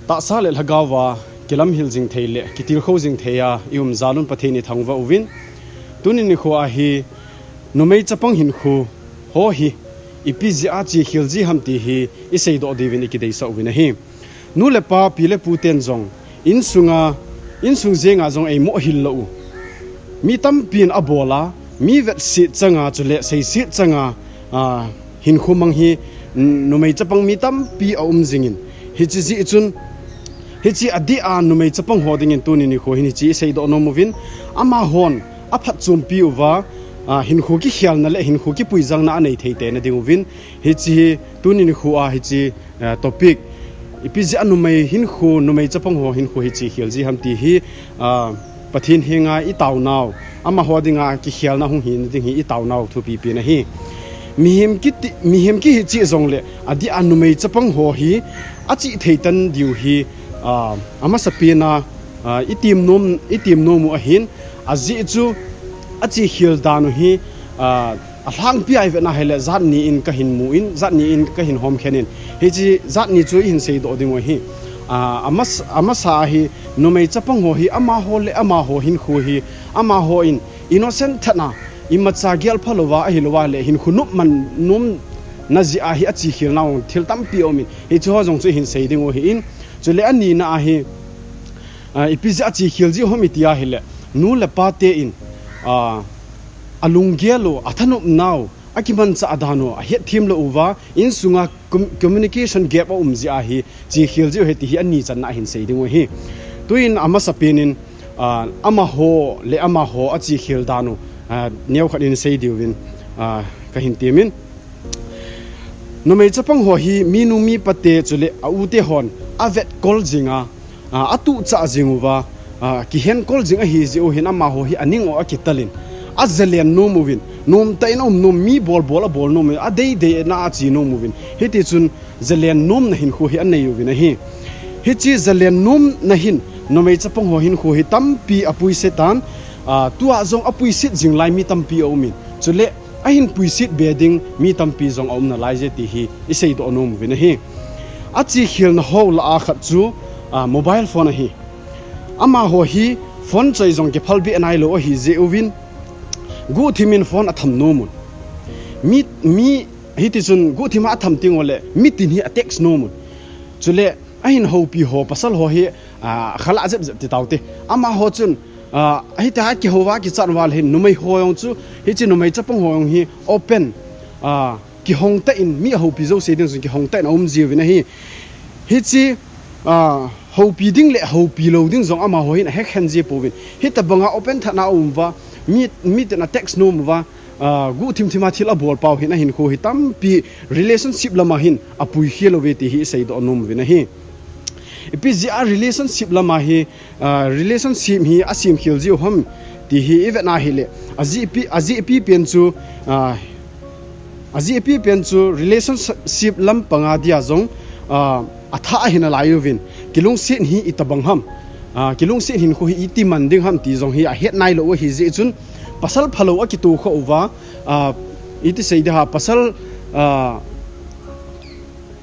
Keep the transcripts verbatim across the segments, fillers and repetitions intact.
Tahsa le lhagao va kilamhil jing thei le kitilkhou jing thei a i um jal un Pathen i thangvah uvin. Tuni nikho a hi numei chapang hinkho ho hi ipi jeh a chekhel ji ham ti hi i seidoh diuvin i kideisah uvin ahi. Nu le pa, pi le pu ten jong insunga, insung jenga jong eimoh hil lou u. Mi tampi in abol a, mi vetset changa chule seiset changa, a, hinkho mang hi, n-, numei chapang mi tampi a um jingin. Hiche jeh chun, hiche adeh a numei chapang ho dingin tuni nikho hin hiche i seidoh nom uvin, amahon aphatchompi uva, a, hinkho kikhelna le hinkho kipuijangna anei thei tena ding uvin, hiche hi tuni nikho a hiche, a, topic, ipi jeh a numei hinkho, numei chapang ho hinkho hi chekhel ji ham ti hi, a, Pathen henga i taonau, amaho dinga kikhelna hung hina ding hi i taonau thupi pen ahi. Mihem kiti, mihem kihi cheh jongle, adeh a numei chapang ho hi achih thei tan diu hi, a, amasapen a, a, i tem nom, i tem nom u ahin, ajeh chu achekhel dan u hi, a, alhangpi a i vetna hile jat ni in kahin mu in, jat ni in kahin homkhen in. Hiche jat ni chu i hin seidoh ding u ahi. A, amas-, amasa a hi numei chapang ho hi amaho le amaho hinkho hi, amaho in innocent tah a imacha gel phalouva, ahilouva le hinkho nopman nomna jeh a hi achekhelnau thil tampi aumin. Hiche ho jong chu i hin sei ding u ahin. Chule anina a hi, a, ipi jeh a chekhel ji ham iti a hile, nu le pa te in, a, alunggel u, athanopnau, akimanchah dan u ahetthem lou uva, insunga com-, communication gap a um jeh a hi chekhel ji u ahi ti hi ani channa a hin sei ding u ahi. Tuin amasapen in, a, amaho le amaho achekhel dan u, a, neokhat in sei diuvin, a, kahin temin. Numei chapang ho hi minu mipa te chule a u te hon avetkol jinga, a, atuhchah jing uva, a, kihenkol jing ahi jeh u hin amaho hi aning u akitalin, ajalen nom uvin, nomtah in aum nom, mi bolbol abol nom uvin, adeideina a che nom uvin. Hitichun jalen nomna hinkho hi anei uvin ahi. Hiche jalen nomna hin numei chapang ho hinkho hi tampi apuiset tan, a, tua jong apuiset jing lai mi tampi aumin. Chule ahin puiset be ding mi tampi jong aum nalai je ti hi i seidoh nom uvin ahi. Achekhelna ho lah a khat chu, a, mobile phone ahi. Amaho hi phone choi jong kiphal be nailou ahi jeh uvin, guhthim in phone atham nom un. Mi, mi, hitichun guhthim a atham teng ule mitin hi atext nom un. Chule ahin houpi ho pasal ho hi, a, khalah jep jep ti taute. Amaho chun, a, hitia kihou a kichat uva le hin numei ho jong chu, hiche numei chapang ho jong hi open, a, kihong tah in, mi ahoupi jouse ding chun kihong tah in aum jiuvin ahi. Hiche, a, houpi ding le houpi lou ding jong amaho hin ahekhen ji pouvin. Hitobanga open tah a aum uva, mi, mitin atext nom uva, a, guhthim thim a thil abol pau hin ahinkho hi tampi relationship lama hin apui khel uve ti hi i seidoh nom uvin ahi. Ipi jeh a relationship lama hi, a, relationship hi asemkhel jiu ham ti hi i vetna hile, ajehpi, ajehpi pen chu, a, ajehpi pen chu relationship lampanga dia jong, a, athah ahi nalai uvin. Kilungset hi itobang ham, a, kilungset hinkho hi iti man ding ham ti jong hi ahet nailou ahi jeh chun, pasal phalou akitoh khah uva, a, iti sei ding ham, pasal, a,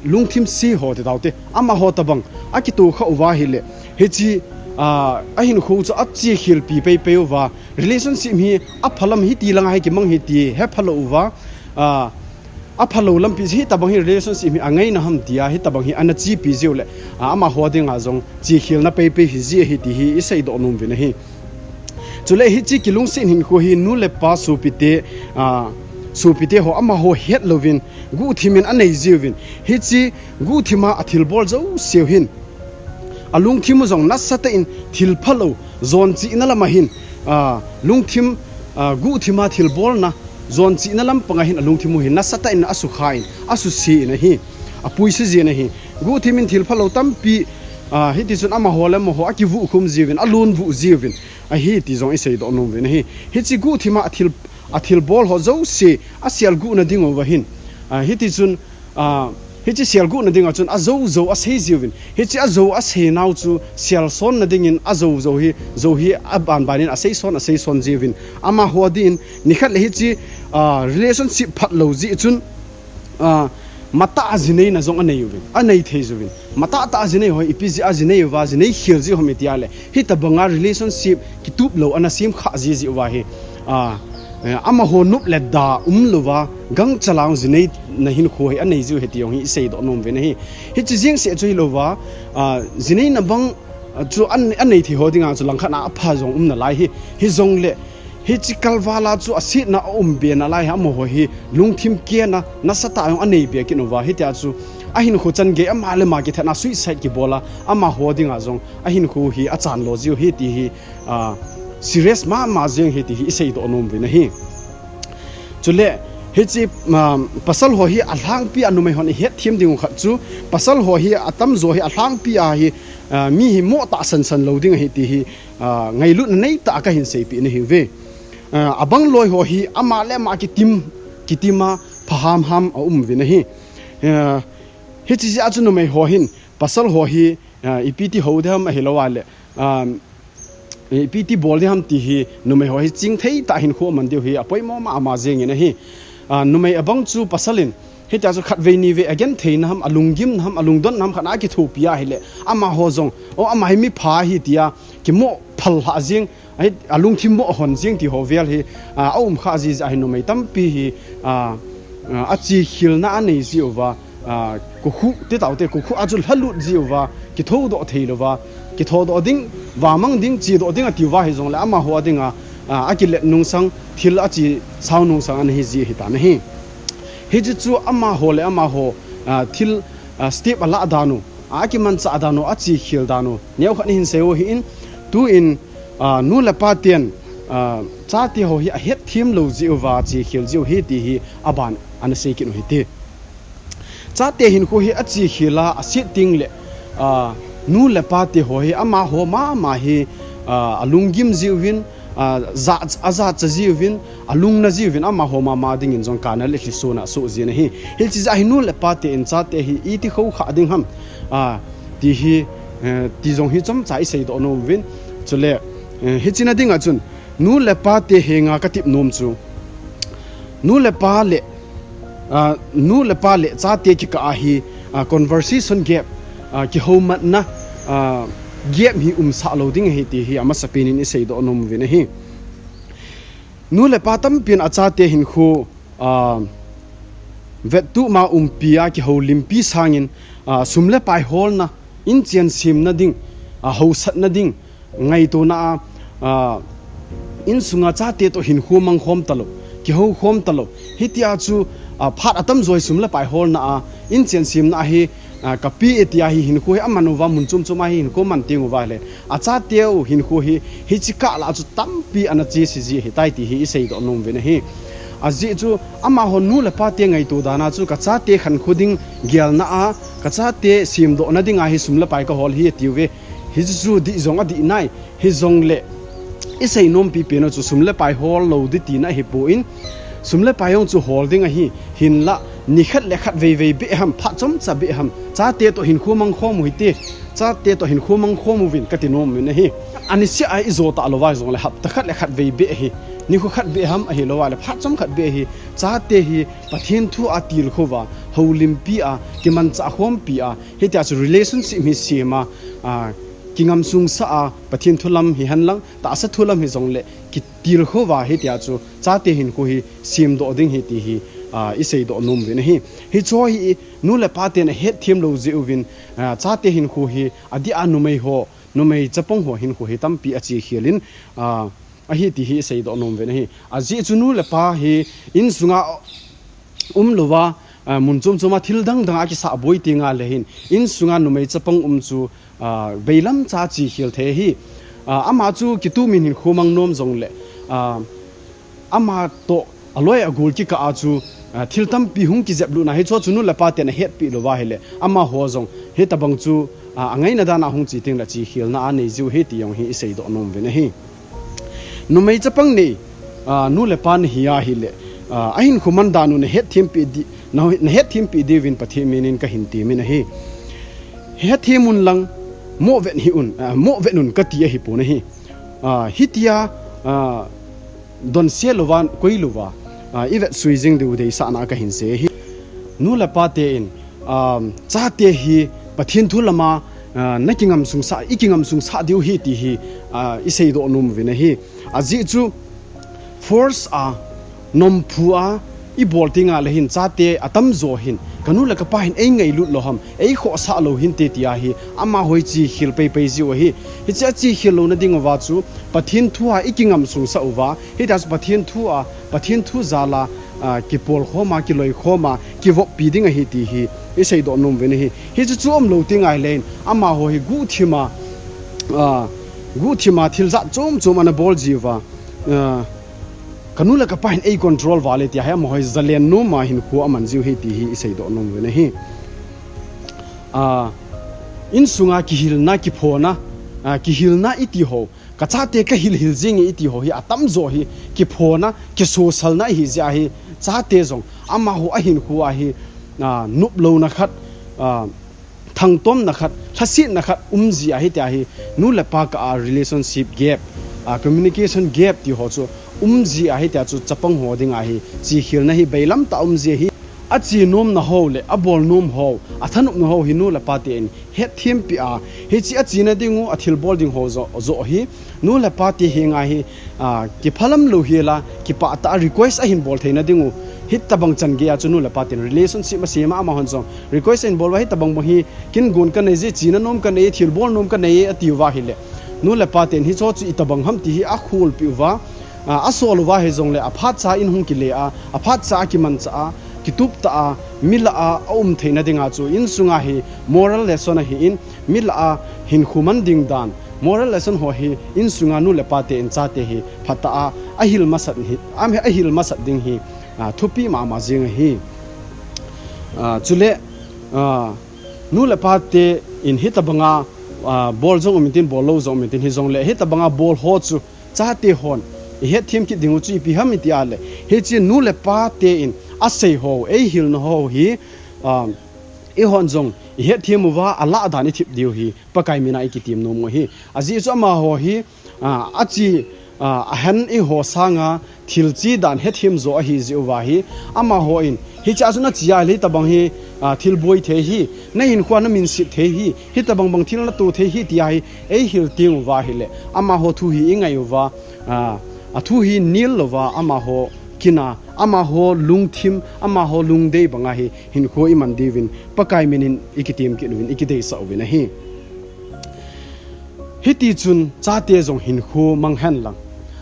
lungthim se ho ti taute, amaho tobang akitoh khah uva hile, hiche, a, ahinkho chu achekhelpi peipei uva, relationship hi aphalam hiti langa hi kimang hi ti hephalou uva, a, aphalou lampi hitobang hi relationship hi angaina ham tia hitobang hi ana chepi jiu le, a, amaho dinga jong chekhelna peipei hiji ahi ti hi i seidoh nom uvin ahi. Chule hiche kilungset hinkho hi nu le pa sopite, a, sopite ho amaho hetlouvin guhthim in anei jiuvin. Hiche guhthima athilbol jouseu hin alungthim u jong nasatah in thil phalou, jon chihna lama hin, a, lungthim, a, guhthima thilbolna, jon chihna lampanga hin alungthim u hi nasatah in asukha in, asuse in ahi, apuise jin ahi. Guhthim in thil phalou tampi, a, hitichun amaho le amaho akivuh khum jiuvin, alunvuh jiuvin ahi ti jong i seidoh nom uvin ahi. Hiche guhthima athil, athilbol ho jouse aselguhna dinguva hin, a, hitichun, a, hiche selguhna dinga chun ajou jou asei jiuvin. Hiche ajou aseinau chu selsonna dingin ajou jou hi, jou hi abanbanin aseison, aseison jiuvin. Amaho din nikhat le hiche, a, relationship phatlou jeh chun, a, Matah a jinei na jong anei uvin, anei thei jiuvin. Matah tah a jinei ho ipi jeh a jinei uva, jinei khel ji ham iti a le, hitobanga relationship kitup lou ana sem kha ji jeh uva hi, a, eh, amaho nop le da umlouva, gangchal a jinei na hinkho hi anei jiu ahi ti jong hi isei doh nom uvin ahi. Hiche jeng seh chu hilouva, a, jinei na bang, a, chu an, anei thei ho dinga chu langkhat a apha jong um nalai hi. Hijongle, hiche kalval a chu asetna aum be nalai hi, amaho hi lungthim keh a, nasatah a jong anei be kit uva. Hitia chu ahinkho chan gei ama le ama kithat na suicide kibol a, amaho dinga jong ahinkho hi achan lo jiu ahi ti hi, a, serious mama jeng ahi ti hi isei doh nom uvin ahi. Chule, hiche, um, pasal ho hi alhangpi a numei hon ihet them ding u khat chu, pasal ho hi atamjo hi alhangpi a hi, uh, mi hi mo tahsan san lou ding ahi ti hi, uh, ngailutna neitah a kahin seipeh nahi uve. Uh, abang loi ho hi ama le ama kitim, kitim a pha hamham aum uvin ahi. Uh, hiche jeh a chu numei ho hin pasal ho hi, uh, ipi ti ho ding ham ahilou a le, um, ipi ti bol ding ham ti hi numei ho hi chingthei tah a hinkho aman diu hi apoimo mama jeng in ahi. A, numei abang chu pasal in hitia chu khatvei nivei agenthei na ham, alunggim na ham, alungdon na ham khat a akithopi ahile, amaho jong, o, ama hi mi pha ahi tia kimo phal lhah jeng, ahi, alungthim mo ahon jeng ti ho vel hi, a, aum kha ji jeh a hi numei tampi hi, a, a, achekhelna anei ji uva, a, kokhuh, ti taute, kokhuh a chu lhalut ji uva, kithoudoh thei louva, kithodoh ding, vamang ding, chedoh ding ati uva hijongle amaho a dinga, a, akilet nungsang, thil achesao nungsang ana hi ji ahitan ahi. Hiche chu amaho le amaho, a, thil, a, step alah dan u, a, akimanchah dan u, achekhel dan u neokhat nahin sei u ahin, tun, a, nu le pa ten, a, chate ho hi ahet them lou jeh uva chekhel jiu ahi ti hi aban ana sei kit u hite. Chate hinkho hi achekhel a, aset tengle, a, nu le pate ho hi amaho mama hi, a, alunggim jiuvin, a, ja, ajachat jiuvin, alungna jiuvin, amaho mama dingin jong kana le lhisona asoh jin ahi. Hiche jeh a hi nu le pate in chate hi iti khoukhah ding ham, a, ti hi, eh, ti jong hi chomcha isei doh nom uvin. Chule, eh, hiche na dinga chun, nu le pate henga katep nom chu, nu le pa le, a, nu le pa le chate kikah a hi, a, conversation gap, a, kihoumatna, a, gap hi umsah lou ding ahi ti hi amasapen in isei doh nom uvin ahi. Nu le pa tampin achate hinkho, a, vettup ma umpi a kihoulimpi sangin, a, sum le pai holna, inchen semna ding, a, hausatna ding, ngaitona a, a, insunga chate toh hinkho mangkhom talou, kihoukhom talou. Hitia chu, a, phat atamjo hi sum le pai holna a, inchen semna a hi, a, kapi e tia hi hinkho hi aman uva, mun chom chom a hi hinkho man teng uva le, achateu hinkho hi, hiche kah lah a chu tampi ana chese ji ahitai ti hi isei doh nom uvin ahi. Ajeh chu, amaho nu le pate ngaito dan a chu, kachate khankho ding gelna a, kachate semdohna dinga hi sum le pai kahol ahi atiuve. Hichu chu dih jong adih nai. Hijongle, isei nompi pen u chu sum le pai hol lou ding tina ahipon, sum le pai jong chu hol ding ahi, hinla, nikhat le khatvei vei beh ham, phat chomcha beh ham, chate toh hinkho mangkhom u hite, chate toh hinkho mangkhom uvin kati nom uvin ahi. Anisea ijo talou va jongle hapta khat le khatvei beh hi, nikho khat beh ham ahilou va le phat chomkhat beh hi, chate hi Pathen thu a tilkhou va, houlimpi a, kimanchah khompi a, hitia chu relationship hi sem a, a, kingamsungsah a, Pathen thu lam hihen lang, tahsa thu lam hijongle, kitilkhou va hitia chu, chate hinkho hi semdoh ding ahi ti hi, a, isei doh nom uvin ahi. Hicheho hi, nu le paten ahet them lou jeh uvin, a, chate hinkho hi, adeh a numei ho, numei chapang ho hinkho hi tampi achekhel in, a, ahi ti hi isei doh nom uvin ahi. Ajeh chu nu le pa hi insunga umlouva, a, mun chom chom a thil dang dang a kisah boi tengle hin, insunga numei chapang um chu, a, beilam cha chekhel thei ahi. A, ama chu kitumin hinkho mang nom jongle, a, ama toh aloi agol kikah a chu, a, thil tampi hung kijep lutna hicheho chu nu le paten ahetpeh louva ahile, amaho jong hitobang chu, a, angaina dan a hung che tengle chekhelna anei jiu ahi ti jong hi isei doh nom uvin ahi. Numei chapang nei, a, nu le pa nahi ahile, a, ahinkho man dan u nahet thempeh di, na, nahet thempeh diuvin Pathen min in kahin temin ahi. Hethem un lang, movet hih un, a, movet un kati ahipon ahi. A, hitia, a, donse louva, koi louva, a, ivetsui jing diu deisahna kahin sei ahi. Nu le pa te in, um, chate hi Pathen thu lama, uh, na kingam sungsa, i kingam sungsa diu hi ti hi, uh, i seidoh nom uvin ahi. Ajeh chu force a, nomphu a, i bol tengle hin chate atamjo hin, ka nu le ka pa hin ei ngailut lou ham, ei khohsah lou hinte tia hi, amaho hi chekhel pei pei jiu ahi. Hiche a chekhel louna ding uva chu, Pathen thu a i kingam sungsa uva, hitia chu Pathen thu a, Pathen thu jal a, a, kipol khom a, kiloi khom a, kivoppi ding ahi ti hi, i seidoh nom uvin ahi. Hichu chu um lou tengle hin, amaho hi guhthim a, a, guhthim a thil jat chom chom ana bol jiuva, a, ka nu le ka pa hin ei control uva le tia hi amaho hi zalen nom a hinkho aman jiu hi ti hi i seidoh nom uvin ahi. A, insunga kihilna, kiphona, a, kihilna i ti ho, ka chate ka hil hil jing e i ti ho hi atamjo hi kiphona, kisosalna ahi jeh ahi, chate jong amaho a hinkho a hi, a, nop louna khat, a, thangtomna khat, lhasetna khat um ji ahi tia hi, nu le pa kah a relationship gap, a, communication gap ti ho chu um ji ahi tia chu chapang ho dinga hi, chekhelna hi bailam tah a um ji ahi. Ache nomna ho le abol nom ho, athanopna ho hi nu le pa te in hetthem peh a, hiche achena ding u, athilbol ding ho joh, joh hi, nu le pa te henga hi, a, kiphalam lou hel a, kipah tah a request ahin bol theina ding u, hitobang chan gei a chu nu le pa ten relationship asem a, amahon jong request ahin bol uva, hitobang bang hi, kin gon ka nei je, chena nom ka nei, thilbol nom ka nei, atiuva ahile, nu le pa ten hicho chu itobang ham ti hi akholpeh uva, a, asol uva hijongle, aphat cha in hung kile a, aphat cha a kimanchah a, kitup tah a, mi lah a, aum theina dinga chu, insunga hi moral lesson ahin, mi lah a hinkho man ding dan, moral lesson ho hi insunga nu le pa te in chate hi phatah a, ahil masat hi, am, ahil masat ding hi, a, thupi mama jing ahi. A, chule, a, nu le pa te in hitobanga, a, bol jong um intin, bol lou jong um intin, hijongle hitobanga bol ho chu chate hon i hetthem kit ding u chu ipi ham iti a le, hiche nu le pa te in asei ho, eihilna ho hi, a, eihon jong i hetthem uva, alah dan i thip diu hi Pakai mina i kitem nom u ahi. Ajeh chu amaho hi, a, ache, a, ahen eiho sanga thil che dan hetthem jo ahi jeh uva hi, amaho in hiche a chu nache a le hitobang hi, a, thilboi thei hi, na hinkho a na minset thei hi, hitobang bang thil nato thei hi tia hi eihil teng uva ahile, amaho thu hi i ngai uva, a, athu hi nil louva, amaho kin a, amaho lungthim, amaho lungdei banga hi hinkho i man diuvin Pakai minin i kitem kit uvin, i kideisah uvin ahi. Hitichun chate jong hinkho mang hen lang,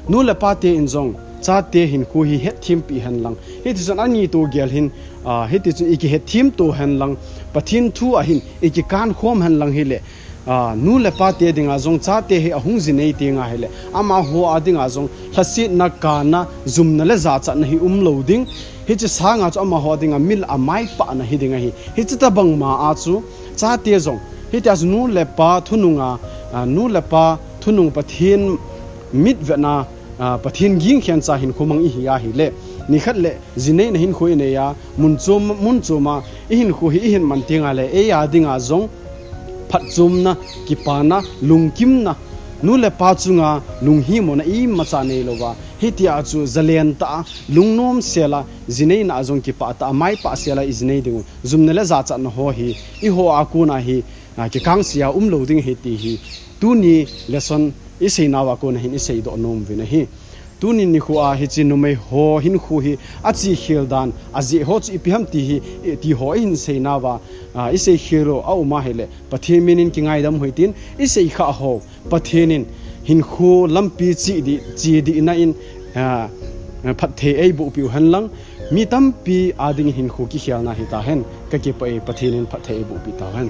nu le pa te in jong chate hinkho hi hetthem peh hen lang, hitichun ani to gel hin, a, hitichun i kihetthem to hen lang, Pathen thu a hin i kikan khom hen lang hile, a, nu le pa te dinga jong chate hi ahung jinei tenga hile, amaho a dinga jong lhasetna, kana, jumna le jachatna hi um lou ding. Hiche sanga chu amaho a dinga mi lah a maipahna hi ding ahi. Hiche tobang ma a chu chate jong, hitia chu nu le pa thununga, a, nu le pa thunung Pathen mitvetna, a, Pathen ging khen cha hinkho mang ihi ahile, nikhat le jineina hinkho i nei a, mun chom, mun chom a i hinkho hi i hin man tenga le, ei a dinga jong phatchomna, kipana, lungkimna, nu le pa chunga lunghimona imacha nei louva, hitia chu jalen tah a, lungnom sel a, jineina a jong kipah tah a, maipah sel a i jinei ding u, jumna le jachatna ho hi eiho a kona hi, a, kikangse a um lou ding ahi ti hi tuni lesson i seinauva kona hin i seidoh nom uvin ahi. Tuni nikho a hiche numei ho hinkho hi achekhel dan, ajeh ho chu ipi ham ti hi, i, ti ho i hin seinauva, a, i seikhel u aum ahile, Pathen minin kingaidam u hitin, i seikhah ho Pathen in hinkho lampi che dih, che dihna in, a, phatthei eiboh peh u hen lang, mi tampi a ding hinkho kikhelna hita hen, kakipah e, Pathen in phatthei eiboh peh tau hen.